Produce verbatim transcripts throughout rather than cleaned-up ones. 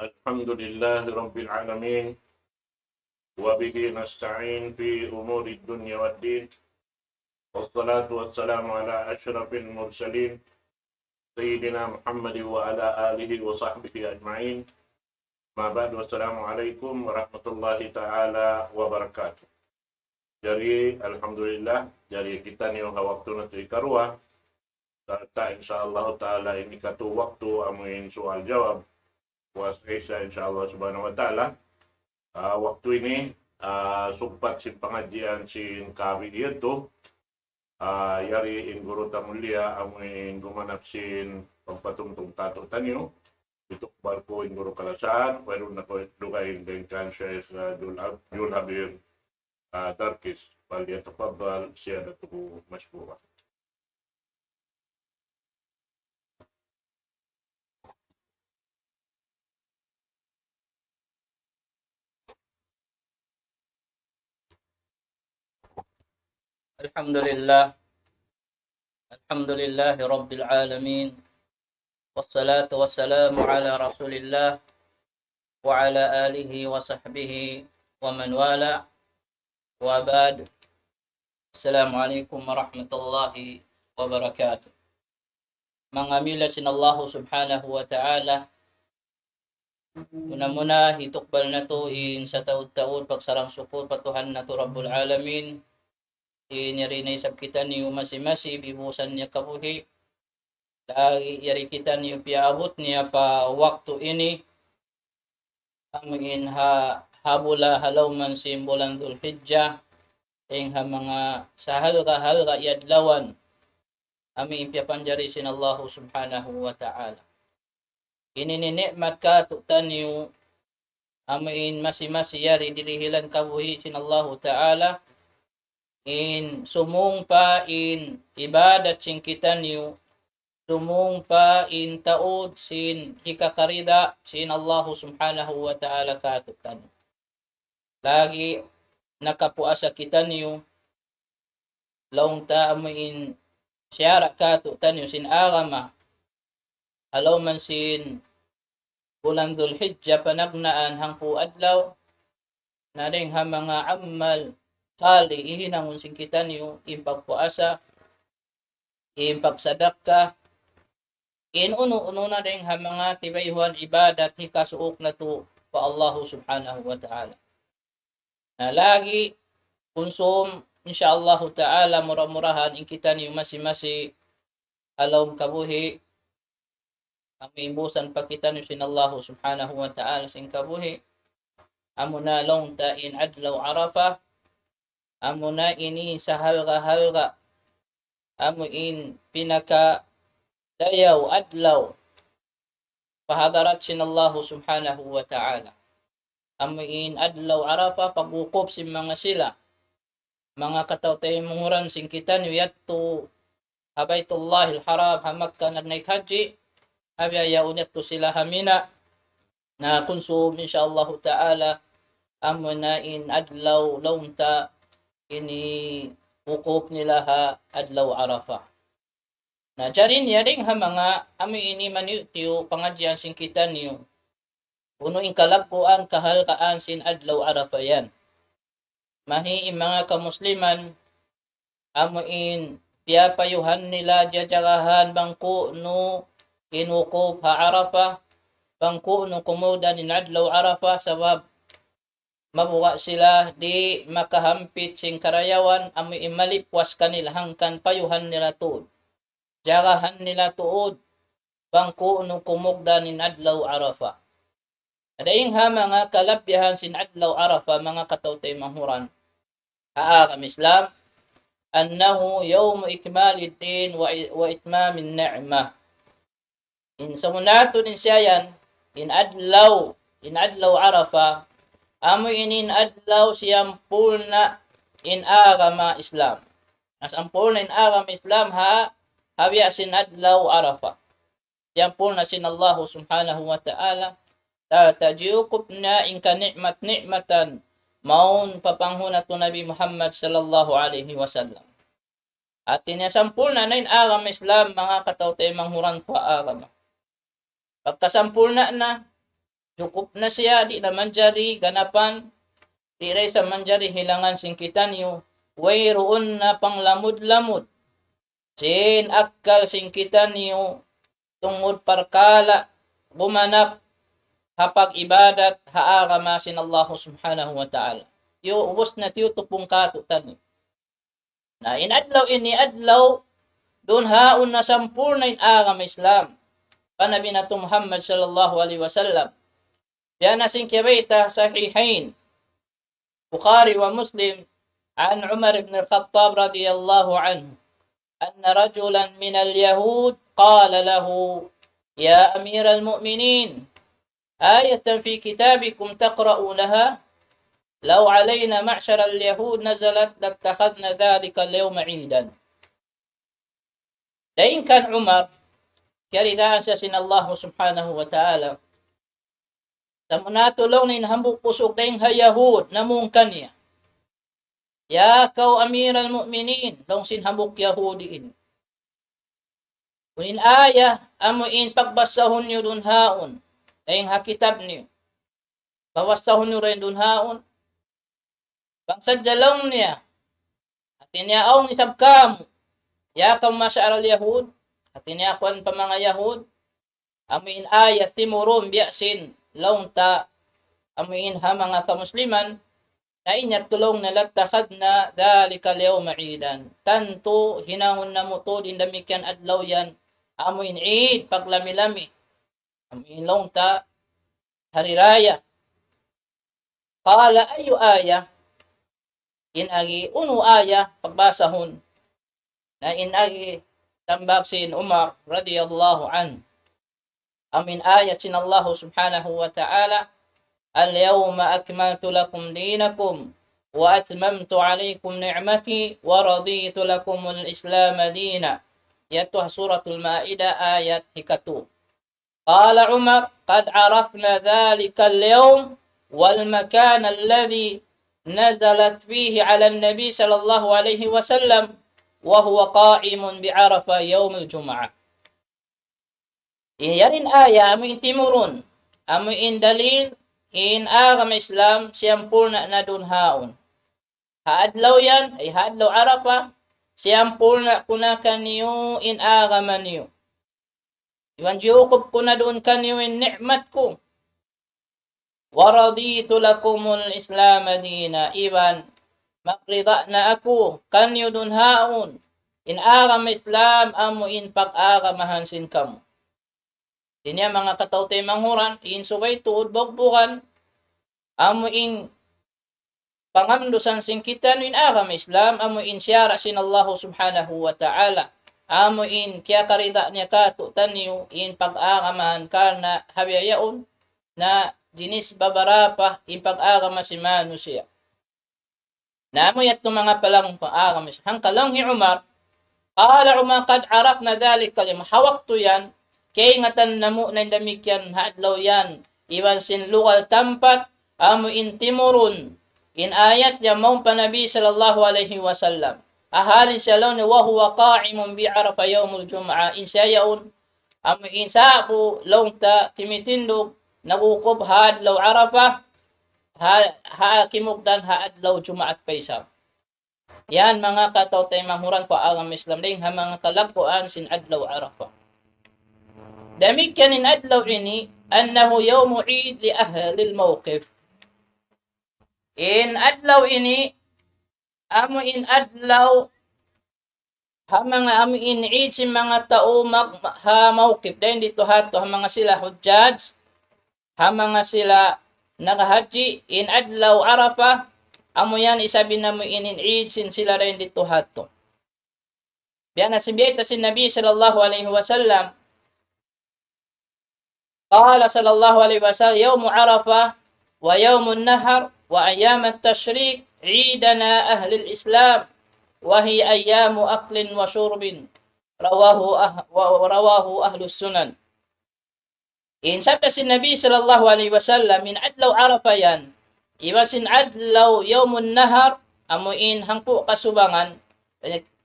الحمد لله رب العالمين، وبه نستعين في أمور الدنيا والدين، والصلاة والسلام على أشرف المرسلين سيدنا محمد وعلى آله وصحبه أجمعين. ما بعد، والسلام عليكم ورحمة الله تعالى وبركاته. Jari, alhamdulillah, jari kitaniyu ha waktu natu' hikaruwa, sarta' insya Allah ta'ala ini katu' waktu amuin sual jawab, puas Isya insya Allah subhanahu wa ta'ala. Ah, waktu ini, ah, sugpat sin pangadjian sin kabi yadtu, ah, yari in guru ta mulia, amuin gumanap sin pagpatumtum katu'taniyu, hitukbal ku in guru kalasahan, wayruun na ku dugaing dayn kan Sheikh, ah, Jul, Jul Habir, ah, Darkis, فليتفضل سيادته مشكورا. الحمد لله. الحمد لله رب العالمين. والصلاة والسلام على رسول الله وعلى آله وصحبه ومن والاه. وبعد. السلام عليكم ورحمة الله وبركاته. Manga mila sin Allahu subhanahu wa ta'ala, muna-muna hitukbal natu' in sataud-taud pagsarang-sukul pa Tuhan natu' Rabbul Alamin, in yari na isab kitaniyu masi-masi bibusan niya kabuhi', lagi' yari kitaniyu piyaabut niya pa waktu ini, amuin ha, ha bula ha lawm sin bulan Dhul-Hijjah, dayn ha manga sahalga'-halga' adlawan, amuin piyapanjari sin Allahu subhanahu wa ta'ala. Ini in ni'mat katu'taniyu, amuin masi-masi yari dirihilan kabuhi' sin Allahu ta'ala, in sumung pa in ibadat sin kitaniyu, sumung pa in taud sin hikakarida sin Allahu subhanahu wa ta'ala katu'taniyu. Lagi' nakapuasa kitaniyu, laung ta amuin siyara' katu'taniyu sin agama, ha lawm sin bulan Dhul-Hijjah panagnaan hangpu' adlaw, na dayn ha manga amal salih hihinangun sin kitaniyu, in pagpuasa, in pagsadakka, in unu-unu na dayn ha manga tibayhuan ibadat hikasuuk natu' pa Allahu subhanahu wa ta'ala. Na lagi', kunsum, insya Allahu ta'ala, mura-murahan in kitaniyu masi-masi ha lawm kabuhi', amu in busan pa kitaniyu sin Allahu subhanahu wa ta'ala sin kabuhi', amuna laung ta in adlaw Arafah, amuna ini sahalga'-halga', amu in pinakadayaw adlaw pa hadarat sin Allahu subhanahu wa ta'ala. Amu in adlaw Arafah, pagwukuf sin manga sila, manga kataw-taymanghuran sin kitaniyu yadtu ha Baytullahil Haram, ha Makkah nagnaik hajji, abiya yaun yadtu sila ha Mina. Na kunsum, insya Allahu ta'ala, amuna in adlaw laung ta ini wukuf nila ha adlaw Arafah. Na jari niya dayn ha manga amu ini maniyutiyu pangadjian sin kitaniyu, unu in kalagguan kahalgaan sin adlaw Arafah yan. Mahi in manga kamusliman, amu in piyapayuhan nila jajagahan bang ku'nu in wukuf ha Arafah, bang ku'nu kumugdan in adlaw Arafah, sabab mabuga' sila di' makahampit sin karayawan amu in malipwas kanila hangkan payuhan nila tuud, jagahan nila tuud, bang ku'nu kumugdan in adlaw Arafah. Dayn ha manga kalabihan sin adlaw Arafah, manga kataw-taymanghuran ha agama Islam, أنه يوم إكمال الدين و، وإتمام النعمة. In sabunnal tuud in siya yan, in adlaw, in adlaw Arafah, amu ini in adlaw siyampurna' in agama Islam. Na sampurna' in agama Islam ha, ha biya' sin adlaw Arafah. Siyampurna' sin Allahu subhanahu wa ta'ala, ta, tiyukup niya in kani'mat-ni'matan mawn pa panghu' natu' Nabi Muhammad sallallahu alayhi wasallam. Hati niya sampurna' na in agama Islam, manga kataw-taymanghuran ku ha agama. Pagkasampurna' na, jukup na siya, di' na manjari ganapan, di' da isab manjari hilangan sin kitaniyu, wayruun na panglamud-lamud sin akkal sin kitaniyu tungud parkala' gumanap ha pag-ibadat ha agama sin Allah Subhanahu wa Ta'ala. Yu, ubus na tiyutupung katu'taniyu. Na in adlaw ini adlaw duun haun na sampurna' in agama Islam pa Nabi natu' Muhammad sallallahu alayhi wasallam. Biya' na sin kiyabayta' Sahihayn, Bukhari wa Muslim, عن عمر بن الخطاب رضي الله عنه أن رجلا من اليهود قال له: يا أمير المؤمنين، آية في كتابكم تقرؤونها؟ لو علينا معشر اليهود نزلت لاتخذنا ذلك اليوم عيدا. Dayn kan Umar, kiyaridaan siya sin Allah Subhanahu wa Ta'ala. Sabunnal tuud laung niya in hambuuk usug dayn ha Yahud, namung kaniya. Ya kaw Amiral Mu'minin, laung sin hambuuk Yahudi ini. Kunu' in ayat, amu in pagbasahun niyu duun haun, dayn ha kitab niyu. Pabasahun niyu dayn duun haun. Bang sadja laung niya, hati niya awn isab kamu, ya kamu ma'shar al-Yahud, hati niya kuwan pa manga Yahud, amu in ayat timurun biya' sin laung ta, amu in ha manga kamusliman, na in yadtu laung niya لاتخذنا ذلك اليوم عيدا. Tantu hinangun namu' tuud in damikkiyan adlaw yan, amu in Eid, paglami-lami. Amu in laung ta hari raya. قال: أي آية؟ In agi, unu ayat pagbasahun? Na in agi tambak sin Umar radiyallahu anhu. Amu in ayat sin Allah Subhanahu wa Ta'ala, اليوم أكملت لكم دينكم وأتممت عليكم نعمتي ورضيت لكم الإسلام دينا. Yadtu ha Suratul Ma'idah ayat hikatu. قال عمر: قد عرفنا ذلك اليوم والمكان الذي نزلت فيه على النبي صلى الله عليه وسلم وهو قائم بعرفة يوم الجمعة. Yari in ayat amu in timurun, amu in dalil, in agama Islam siyampurna' na duun haun. Ha adlaw yan, ay ha adlaw Arafah, siyampurna' kunu' kaniyu in agama niyu. Iban jiyukup ku na duun kaniyu in ni'mat ku. ورضيت لكم الإسلام دينا. Iban magrida na aku kaniyu duun haun in agama Islam amu in pag-agamahan sin kamu. Hati niya manga kataw-taymanghuran, in subay tuud bugbugan, amu in pangandusan sin kitaniyu in agama Islam, amu in siyara' sin Allah Subhanahu wa Ta'ala. Amu in kiyakarida' niya katu'taniyu in pag-agamahan karna' ha bihaun na jinis babarapa in pag-agama sin manusiya'. Na amu yadtu manga palangga' agama Islam. Hangkan laung hi Umar, قال عمر: قد عرفنا ذلك اليوم. Ha waktu yan, kaingatan namu' na in damikkiyan ha adlaw yan, iban sin lugal tampat, amu in timurun in ayat yan mawn pa Nabi sallallahu alayhi wasallam. Ahali siya laung niya, وهو قائم بعرفة يوم الجمعة. In siya yaun, amu in sa'bu laung ta timitindug, nag-ukup ha adlaw Arafah, ha, ha kimugdan ha adlaw Jumaat pa isab. Yan manga kataw-taymanghuran pa agama Islam dayn ha manga kalagguan sin adlaw Arafah. Damikkiyan in adlaw ini, أنه يوم عيد لأهل الموقف. In adlaw ini, amu in adlaw, ha manga amu in Eid sin manga tau mag-, ha mawqif, dayn didtu ha yadtu, ha manga sila hujjaj, ha manga sila naghahajji, in adlaw Arafah, amu yan isab in amu in, in Eid sin sila dayn didtu ha yadtu. Biya' na sin biyayta' sin Nabi sallallahu alayhi wasallam, قال صلى الله عليه وسلم: يوم عرفة ويوم النحر وأيام التشريق عيدنا أهل الإسلام، وهي أيام أكل وشرب. رواه أه-، ورواه أهل السنن. In sabda sin Nabi sallallahu alayhi wasallam, in adlaw Arafah yan, iban sin adlaw Yawmun Nahar, amu in hangpu' kasubangan,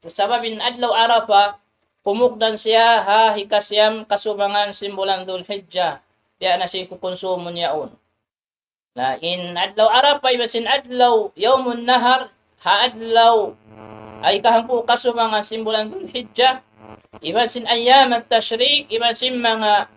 sabab in adlaw Arafah, kumugdan siya ha hikasiyam kasubangan sin bulan Dhul Hijjah. biya' na sin kukunsumun yaun. Na in adlaw Arafah, iban sin adlaw Yawmun Nahar, ha adlaw hikahangpu' kasubangan sin bulan Dhul Hijjah, iban sin ayyam at-tashriq, iban sin manga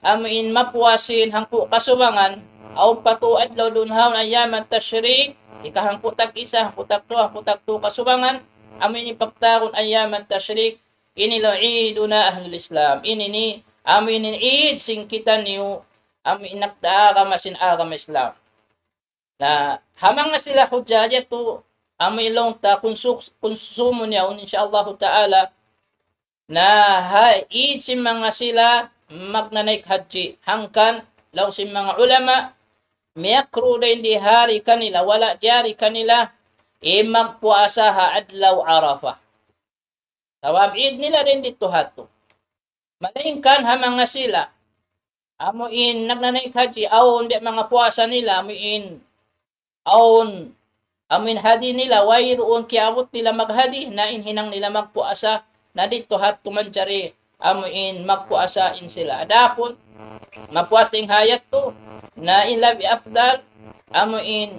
amu in mapuas sin hangpu' kasubangan, awn pa tū adlaw duun ha yaun ayyam at-tashriq, hikahangpu' tag-isa, hangpu' tagduwa, hangpu' tagtū kasubangan, amu in pagtawagun ayyam at-tashriq, ini laung عيدنا أهل الإسلام. Ini ini, amu ini in Eid sin kitaniyu, amu in nagtaagama sin agama Islam. Na, ha manga sila Hujjaj yadtu, amu in laung ta kunsu-, kunsumun yaun, insya Allahu ta'ala. Na, ha Eid sin manga sila magnanaik hajji, hangkan, laung sin manga ulama, miyakruh dayn di ha kanila, wala' jari kanila, in magpuasa ha adlaw Arafah. Sabab Eid nila dayn didtu ha yadtu. Malaingkan ha manga sila, amu in nagnanaik hajji, awn biya' manga puasa nila, amu in, awn, amu in hadi nila, wayruun kiyaabut nila maghadi, na in hinang nila magpuasa, na didtu ha yadtu manjari, amu in magpuasa in sila. Adapun, mapuas dayn ha yadtu, na in labi afdal, amu in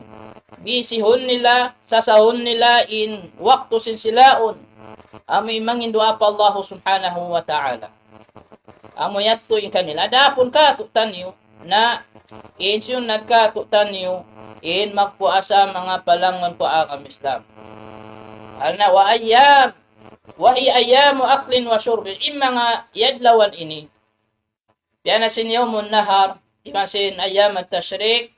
bisihun nila, sasahun nila in waktu sin sila yaun, amu in mangin duwaa pa Allahu Subhanahu wa Ta'ala. Amu yadtu in kanila. Adapun kātu'niyu, na in sunnat kātu'niyu, in magpuasa manga palangwan ku agama Islam. Ana wa ayyam, wa hiya ayyamu aklin wa shurbin. In manga adlawan ini, biya' na sin Yawmun Nahar, iban sin ayyam at-tashriq,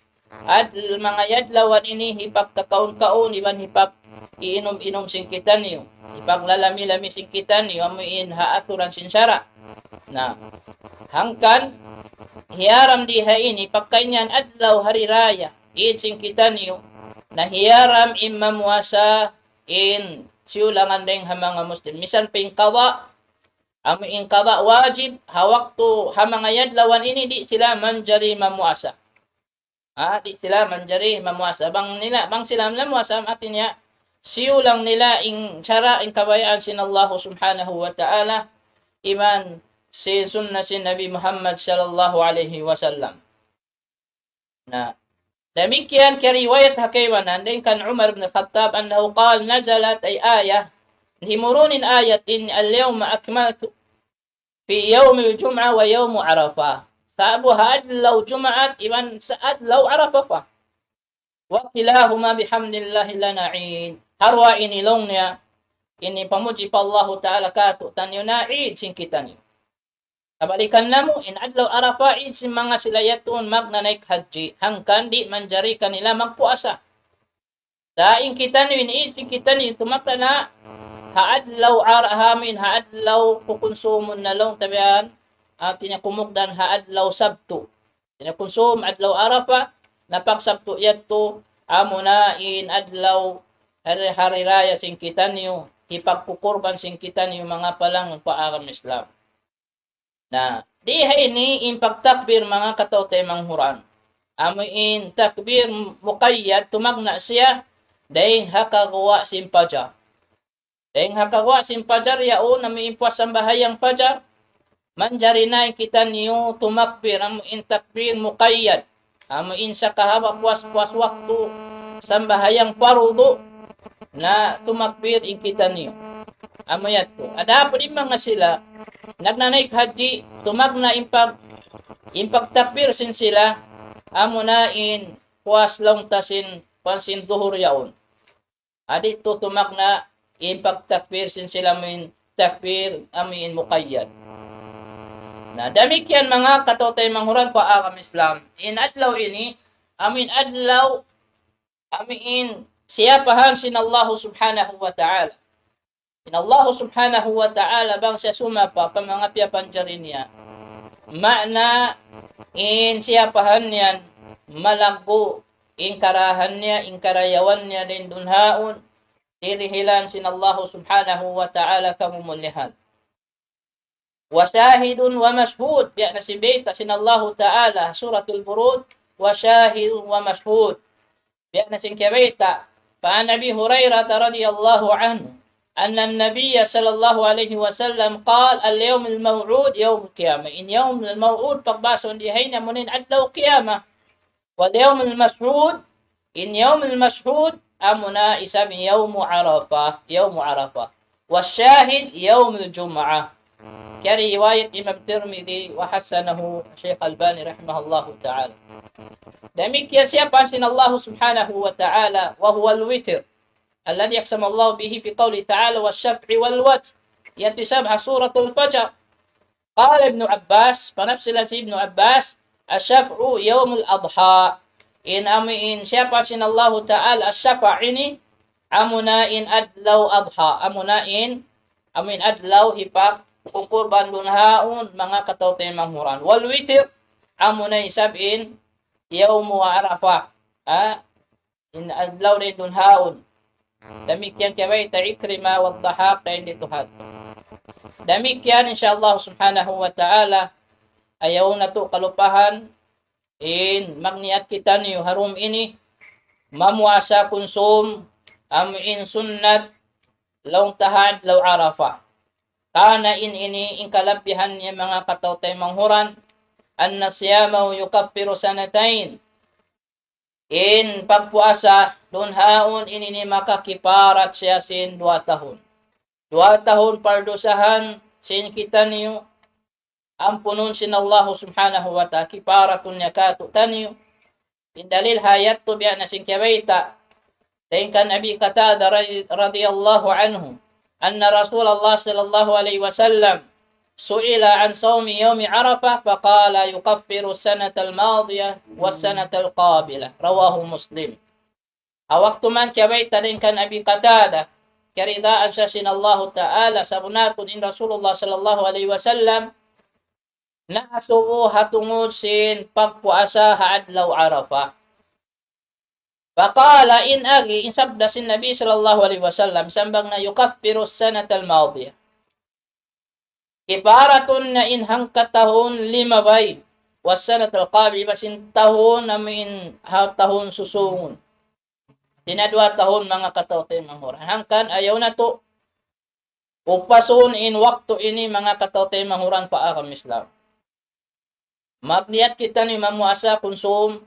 adl-, manga adlawan ini hipagkakaun-kaun, iban hipag-iinum-inum sin kitaniyu, hipaglalami-lami sin kitaniyu, amu in ha aturan sin sara'. Na, hangkan, hiyaram di ha ini, pagka in yan adlaw hari raya, Eid sin kitaniyu, na hiyaram in mamuasa in siyulangan dayn ha manga Muslim. Misan pa in qada, amu in qada wajib, ha waktu, ha manga adlawan ini di' sila manjari mamuasa. Ha, di' sila manjari mamuasa. Bang nila, bang sila mamuasa, hāti niya, siyulang nila in sara', in kabayaan sin Allahu Subhanahu wa Ta'ala, iban sin sunnah sin Nabi Muhammad sallallahu alayhi wasallam. Na, damikkiyan kiyariwayat ha kaibanan, dayn kan Umar bin Khattab, أنه قال نزلت أي آية, himurun in ayat in اليوم أكملت في يوم الجمعة ويوم عرفة. Sa'bu ha adlaw Jumaat, iban ha adlaw Arafah pa. وكلاهما بحمد الله لنا عيد. Ha duwa ini laung niya, ini pamudji pa Allahu Ta'ala kātu'niyu na Eid sin kitaniyu. Kabalikan namu', in adlaw Arafah, Eid sin manga sila yadtu magnanaik hajji, hangkan di' manjari kanila magpuasa. Sa' in kitaniyu, in Eid sin kitaniyu, tumakta na ha adlaw Ar-, ha amin, ha adlaw kukunsumun na laung ta biya' yan, hāti niya kumugdan ha adlaw Sabtu. Hāti niya kunsum adlaw Arafah, na pag Sabtu yadtu, amu na in adlaw hari, hari raya sin kitaniyu, hipagkukurban sin kitaniyu manga palangwan ku agama Islam. Na, di ha ini in pagtakbir manga kataw-taymanghuran. Amu in takbir muqayyad, tumagna' siya dayn ha kaguwa' sin pajar. Dayn ha kaguwa' sin pajar yaun, amu in puas sambahayang pajar, manjari na in kitaniyu tumakbir, amu in takbir muqayyad. Amu in sakahaba' puas-puas waktu sambahayang pardu na tumakbir in kitaniyu. Amu yadtu. Adapun in manga sila, nagnanaik hajji, tumagna' in pag-, in pagtakbir sin sila, amu na in puas laung ta sin, kuwan sin duhur yaun. Di' tuud tumagna' in pagtakbir sin sila amu in takbir amu in muqayyad. Na, damikkiyan manga kataw-taymanghuran ku agama Islam. In adlaw ini, amu in adlaw, amu in siyapahan sin Allahu Subhanahu wa Ta'ala. In Allahu Subhanahu wa Ta'ala bang siya sumapa pa manga piyapanjari niya. Maana in siyapahan yan malaggu' in karayawan niya, in karayawan niya dayn duun ha yaun, dirihilan sin Allahu Subhanahu wa Ta'ala kamumulihan. وشاهد ومشهود, biya' na sin bayta' sin Allahu Ta'ala, Suratul Buruj, وشاهد ومشهود. Biya' na sin kiyabayta', فعن أبي هريرة رضي الله عنه أن النبي صلى الله عليه وسلم قال: اليوم الموعود يوم القيامة. In yawm al-maw'ud, pagbahasa di ha ini, amuna in adlaw qiyamah. واليوم المشهود, in yawm al-mashhud, amuna isab yawm Arafah, yawm Arafah. والشاهد يوم الجمعة. Kiyariwayat Imam Tirmidhi وحسنه الشيخ الألباني رحمه الله تعالى. Damikkiyan siyapahan sin Allah subhanahu wa ta'ala, وهو الوتر الذي أقسم الله به في قوله تعالى: والشفع والوتر. Yadtu isab ha Suratul Fajr. قال ابن عباس, panafsiran sin Ibnu Abbas, الشفع يوم الأضحى. In amu in siyapahan sin Allahu Ta'ala, الشفع ini, amuna in adlaw adha, amuna in, amu in adlaw hipagkukurban duun haun manga kataw-taymanghuran. والوتر, amuna isab in yawmu Arafah. Ha? In adlaw dayn duun haun. Damikkiyan kiyabayta' Ikrima wa Dahhak dayn didtu ha. Damikkiyan, insya Allah subhanahu wa ta'ala, ayaw natu' kalupahan, in magniyat kitaniyu ha dum ini, mamuasa kunsum, amu in sunnat, laung ta ha adlaw Arafah. Karna' in ini, in kalabihan niya manga kataw-taymanghuran, أن صيامه يكفر سنتين. In pagpuasa duun haun ini makakiparat siya sin duwa tahun. Duwa tahun pardusahan sin kitaniyu, ampunun sin Allahu subhanahu wa ta'ala, kiparatun niya kātu'niyu. In dalil ha yadtu biya' na sin kiyabayta'. Dayn kan Abi Qatada ra-, radiyallahu anhu, أن رسول الله صلى الله عليه وسلم سئل عن صوم يوم عرفة فقال: يكفر السنة الماضية والسنة القابلة. رواه مسلم. Ha waktu man kiyabayta' dayn kan Abi Qatada, kiyaridaan siya sin Allahu Ta'ala, sabunnal tuud in Rasulullah sallallahu alayhi wasallam, naasubu ha tungud sin pagpuasa ha adlaw Arafah. فقال, in agi, in sabda sin Nabi sallallahu alayhi wasallam, sambung niya, يكفر السنة الماضية. Kiparatun niya in hangka tahun limabay. والسنة القابلة, iban sin tahun amu in ha tahun susungun. Di' na duwa tahun manga kataw-taymanghuran. Hangkan ayaw natu' upasun in waktu ini manga kataw-taymanghuran pa agama Islam. Magniyat kitaniyu mamuasa kunsum,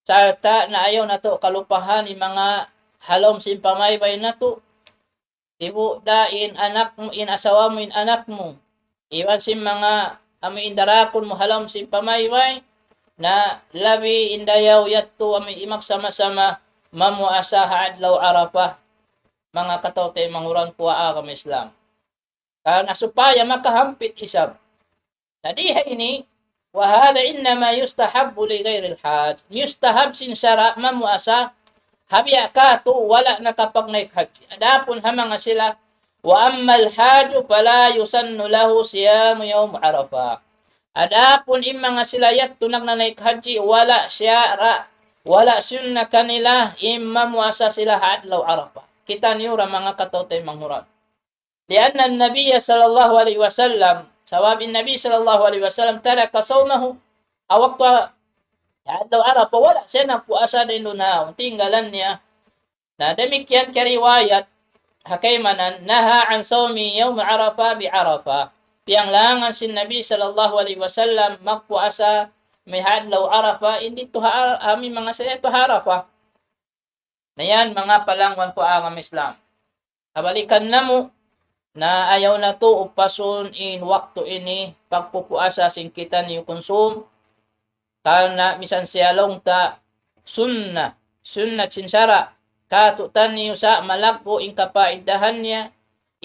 sarta' na ayaw natu' kalupahan in manga ha lawm sin pamaybay natu'. Sibu' da in anak mu, in asawa mu, in anak mu. Iban sin manga amu in darakun mu ha lawm sin pamaybay, na labi in dayaw yadtu amu in magsama-sama mamuasa ha adlaw Arafah. Manga kataw-taymanghuran pa agama Islam. Karna' supaya makahampit isab. Na di ha ini, وهذا إنما يستحب لغير الحاج. Mustahab sin sara' mamuasa ha biya' katu' wala' nakapagnaik hajji. Adapun ha manga sila, وأما الحاج فلا يسن له صيام يوم عرفة. Adapun in manga sila yadtu nagnanaik hajji, wala' sara', wala' sunnat kanila in mamuasa sila ha adlaw Arafah. Kitaniyu ra manga kataw-taymanghuran. لأن النبي صلى الله عليه وسلم, sabab in Nabi sallallahu alayhi wasallam ترك صومه, ha waktu ha adlaw Arafah, wala' siya nagpuasa dayn duun haun, tinggalan niya. Na damikkiyan kiyariwayat, ha kaimanan, نهى عن صوم يوم عرفة بعرفة. Piyanglangan sin Nabi sallallahu alayhi wasallam magpuasa ha adlaw Arafah, in didtu ha, ha manga sila yadtu ha Arafah. Na yan, manga palangwan ku agama Islam. Kabalikan namu', na ayaw natu' upasun in waktu ini pagpupuasa sin kitaniyu kunsum, karna' misan siya laung ta sunnat, sunnat sin sara', katu'taniyu sa' malaggu' in kapaidahan niya,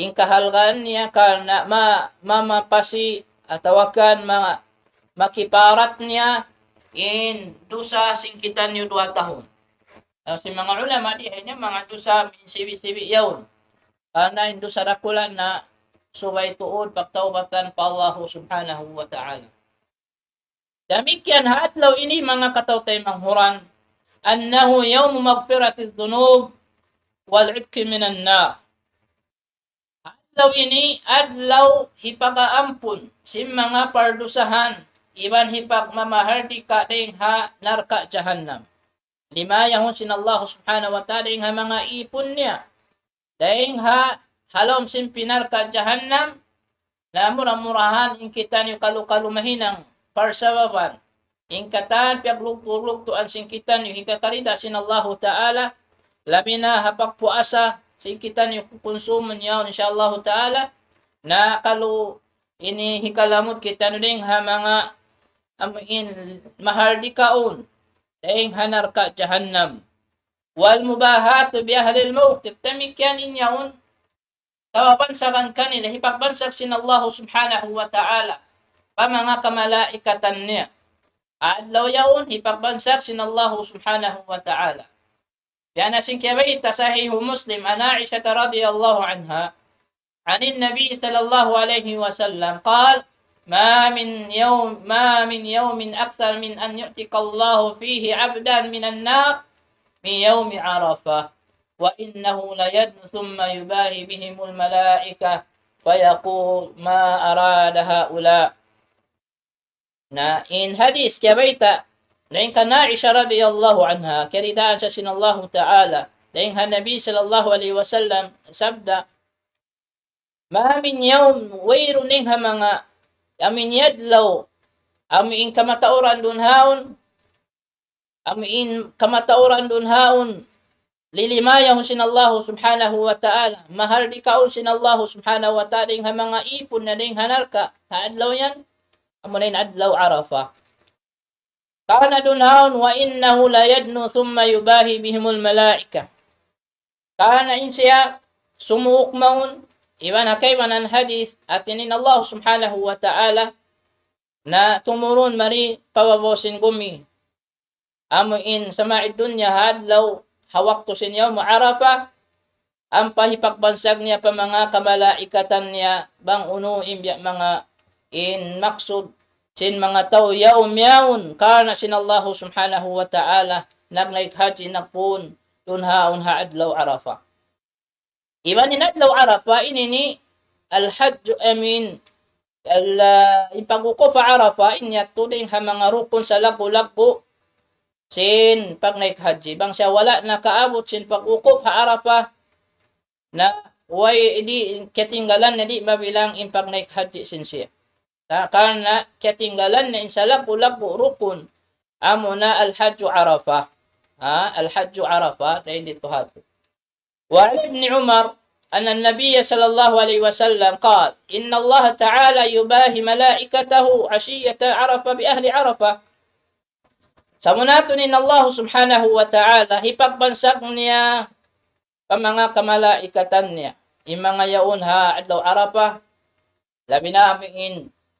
in kahalgaan niya, karna' ma-, mamapasi atawa kan ma-, makiparat niya in dusa sin kitaniyu duwa tahun. Na sin manga ulama di ha ini manga dusa minsibi'-sibi' yaun. Karna' in dusa dakula' na subay tuud pagtaubatan pa Allahu subhanahu wa ta'ala. Damikkiyan ha adlaw ini manga kataw-taymanghuran, أنه يوم مغفرة الذنوب والعتق من النار. Adlaw ini, adlaw hipagaampun sin manga pardusahan, iban hipagmamahardika dayn ha narka' jahannam. Limaya hun sin Allah subhanahu wa ta'ala dayn ha manga ipun niya. Dayn ha ha lawm sin pi narka' jahannam, na mura-murahan in kitaniyu kalu-kalu mahinang parsababan. In katan piyaglugtu'-lugtuan sin kitaniyu, hikakarida sin Allahu Ta'ala, labi na ha pagpuasa, sin kitaniyu kukunsumun yaun, insya Allahu Ta'ala, na kalu ini hikalamud kitaniyu dayn ha manga amu in mahardikaun, dayn ha narka' jahannam. والمباهاة بأهل الموقف. Damikkiyan in yaun, kawabansagan kanila, hipagbansag sin Allahu Subhanahu wa Ta'ala pa manga kamalaikatan niya. Adlaw yaun, hipagbansag sin Allahu Subhanahu wa Ta'ala. Biya' na sin kiyabayta' Sahihu Muslim, عن عائشة رضي الله عنها، عن النبي صلى الله عليه وسلم قال: ما من يوم، ما من يوم أكثر من أن يعتق الله فيه عبدا من النار من يوم عرفة، وإنه ليدنو ثم يباهي بهم الملائكة فيقول: ما أراد هؤلاء؟ Na in hadith kiyabayta', dayn kan Aisha radiyallahu anha, kiyaridaan siya sin Allahu Ta'ala, dayn ha Nabi sallallahu alayhi wasallam, sabda, ما من يوم, wayruun dayn ha manga, amu in adlaw, amu in kamatauran duun haun, amu in kamatauran duun haun, lilimayahun sin Allahu Subhanahu wa Ta'ala, mahardikaun sin Allahu Subhanahu wa Ta'ala dayn ha manga ipun niya dayn ha narka', ha adlaw yan, amu na in adlaw Arafah. Karna' duun haun, وإنه ليدنو ثم يباهي بهم الملائكة. Karna' in siya sumuuk mawn, iban ha kaibanan hadith, hāti niya in Allah Subhanahu wa Ta'ala, na tumurun mari pa babaw sin gumi. Amu in sama'id dunya ha adlaw, ha waktu sin yawm Arafah, ampa hipagbansag niya pa manga kamalaikatan niya bang unu in biya' manga in maksud sin manga tau yaun yaun karna' sin Allahu Subhanahu wa Ta'ala nagnaik hajji nagpun duun haun ha adlaw Arafah. Iban in adlaw Arafah ini in al-hajj, I mean, al-, ah, in pagwukuf ha Arafah, in yadtu dayn ha manga rukun salaggu'-laggu' sin pagnaik hajji. Bang siya wala' nakaabut sin pagwukuf ha Arafah, na way di' katinggalan na di' mabilang in pagnaik hajji sin siya. Ta-, karna' katinggalan na in salaggu'-laggu' rukun, amu na al-hajju Arafah. Ha, al-hajju Arafah, dayn didtu hādtu. وعن ابن عمر أن النبي صلى الله عليه وسلم قال: إن الله تعالى يباهي ملائكته عشية عرفة بأهل عرفة. Sabunnal tuud in Allah Subhanahu wa Ta'ala, hipagbansag niya pa manga kamalaikatan niya, in manga yaun ha adlaw Arafah, labi na amu in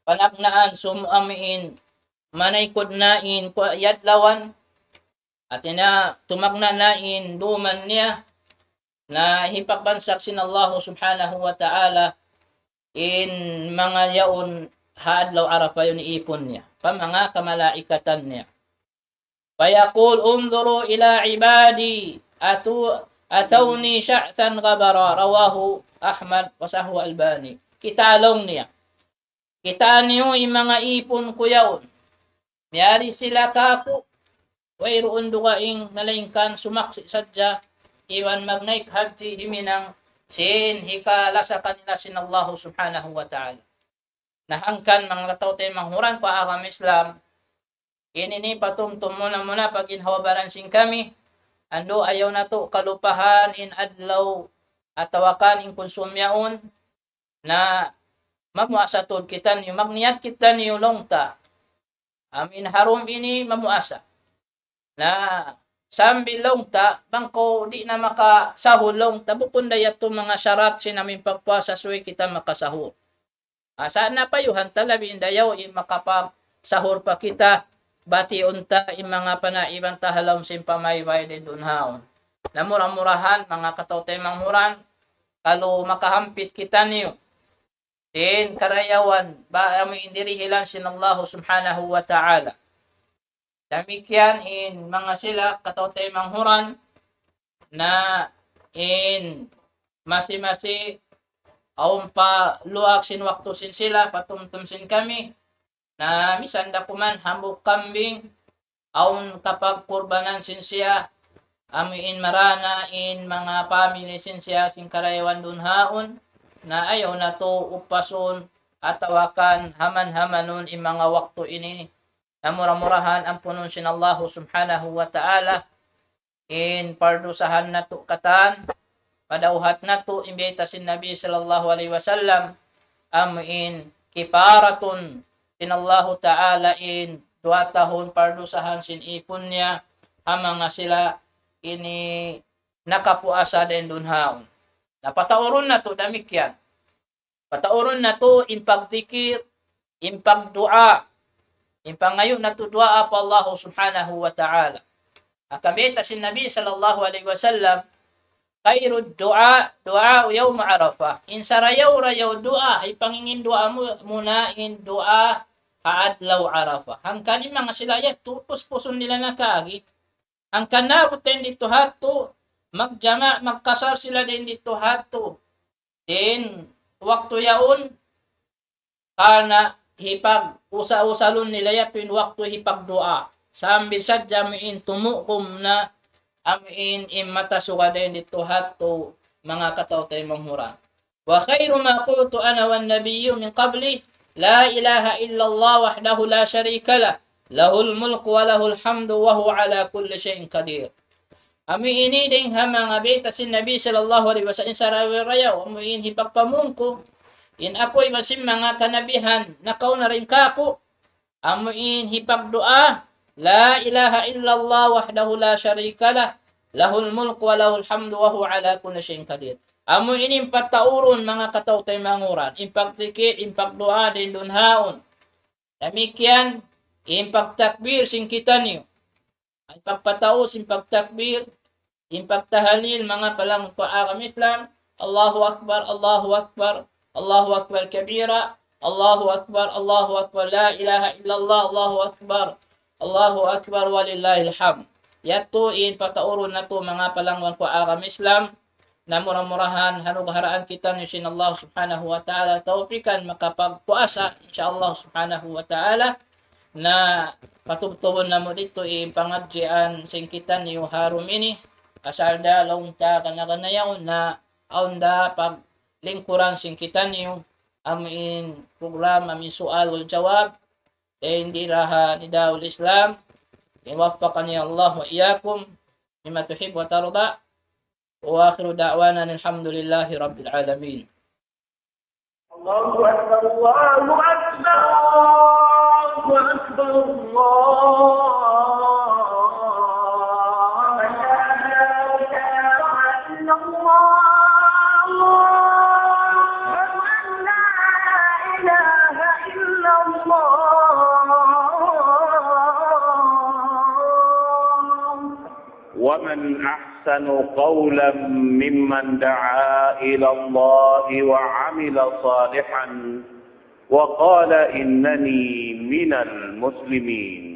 panagnaan, sum-, amu in manaykud na in ku-, yadlawan, hāti niya tumagna' na in duman niya, na hipagbansag sin Allah Subhanahu wa Ta'ala in manga yaun ha adlaw Arafah yaun ipun niya, pa manga kamalaikatan niya. فيقول: انظروا إلى عبادي أتو-، أتوني شعثا غبرا. رواه أحمد وصححه الألباني. Kitaa laung niya. Kitaa niyu in manga ipun ku yaun. Miyari sila kāku', wayruun dugaing malaingkan sumaksi' sadja, iban magnaik hajji himinang sin hikalasa kanila sin Allahu Subhanahu wa Ta'ala. Na hangkan manga kataymanghuran ku ha agama Islam, ini ini patumtum muna-muna pa ginhawa-baran sin kami, andu' ayaw natu' kalupahan in adlaw atawa kan in kunsum yaun, na mamuasa tuud kitaniyu, magniyat kitaniyu laung ta. Amu in ha dum ini mamuasa. Na sambil laung ta, bang kaw di' na makasahur laung ta, bukun da yadtu manga sarat sin amu in pagpuasa subay kita makasahur. Asa na payuhan ta labi in dayaw in makapagsahur pa kita, batiun ta in manga panaiban ta ha lawm sin pamaybay dayn duun haun. Na mura-murahan, manga kataymanghuran, kalu makahampit kitaniyu sin karayawan, ba amu in dirihilan sin Allahu Subhanahu wa Ta'ala. Damikkiyan in manga sila kataymanghuran, na in masi-masi awn pa luag sin waktu sin sila, patumtum sin kami, na misan da kuman hambuuk kambing, awn kapagkurbanan sin siya, amu in marana in manga pamili sin siya sin karayawan duun haun, na ayaw natu' upasun atawa kan haman-hamanun in manga waktu ini. Na mura-murahan ampunun sin Allahu Subhanahu wa Ta'ala in pardusahan natu' katan, padauhat natu' in bayta' sin Nabi sallallahu alayhi wasallam, amu in kifaratun sin Allahu Ta'ala in duwa tahun pardusahan sin ipun niya, ha manga sila ini nakapuasa dayn duun haun. Na pataurun natu' damikkiyan. Pataurun natu' in pagdikir, in pagduwaa, in pangayu' natu' duwaa pa Allahu Subhanahu wa Ta'ala. Hangkan bayta' sin Nabi sallallahu alayhi wasallam, خير الدعاء دعاء يوم عرفة. In sarayaw-rayaw duwaa, in pangingin duwaa mu, muna in duwaa ha adlaw Arafah. Hangkan in manga sila yadtu, puspusun nila na kaagi. Hangkan naabut dayn didtu ha yadtu, magjama', magkasar sila dayn didtu ha yadtu. Dayn waktu yaun, karna' hipag-usa-usalun nila yadtu in waktu hipagduwaa. Sambil sadja amu in tumukum na amu in, in mata suga dayn didtu ha yadtu manga kataw-taymanghuran. وخير ما قلت أنا والنبيون من قبلي لا إله إلا الله وحده لا شريك له له الملك وله الحمد وهو على كل شيء قدير. Amu ini dayn ha manga bayta' sin Nabi sallallahu alayhi wasallam in sarayaw-rayaw, amu in hipagpamung ku, in aku iban sin manga kanabihan nakauna dayn kāku', amu in hipagduwaa, لا إله إلا الله وحده لا شريك له له الملك وله الحمد وهو على كل شيء قدير. Amu ini in pataurun manga kataw-taymanghuran, in pagdikir, in pagduwaa dayn duun haun. Damikkiyan in pagtakbir sin kitaniyu. In pagpataud, in pagtakbir, in pagtahalil, manga palangga' ku agama Islam. الله أكبر، الله أكبر، الله أكبر كبيرا، الله أكبر، الله أكبر، لا إله إلا الله، الله أكبر، الله أكبر ولله الحمد. Yadtu in pataurun natu' manga palangga' ku agama Islam. Na mura-murahan, hanugharaan kitaniyu sin Allah Subhanahu wa Ta'ala tawpikan makapagpuasa, insya Allah Subhanahu wa Ta'ala. Na patubtubun namu' didtu in pangadjian sin kitaniyu ha dum ini, asal da laung ta gana-gana yaun na awn da paglingkuran sin kitaniyu, amu in program, amu in sual wal jawab, dayn di ha Nidaul Islam. وفقني الله وإياكم لما تحب وترضى. وآخر دعوانا أن الحمد لله رب العالمين. الله أكبر، الله أكبر، الله أكبر، الله أكبر. لا إله إلا الله. أشهد أن لا إله إلا الله. ومن أحسن قولا ممن دعا إلى الله وعمل صالحا وقال إنني من المسلمين.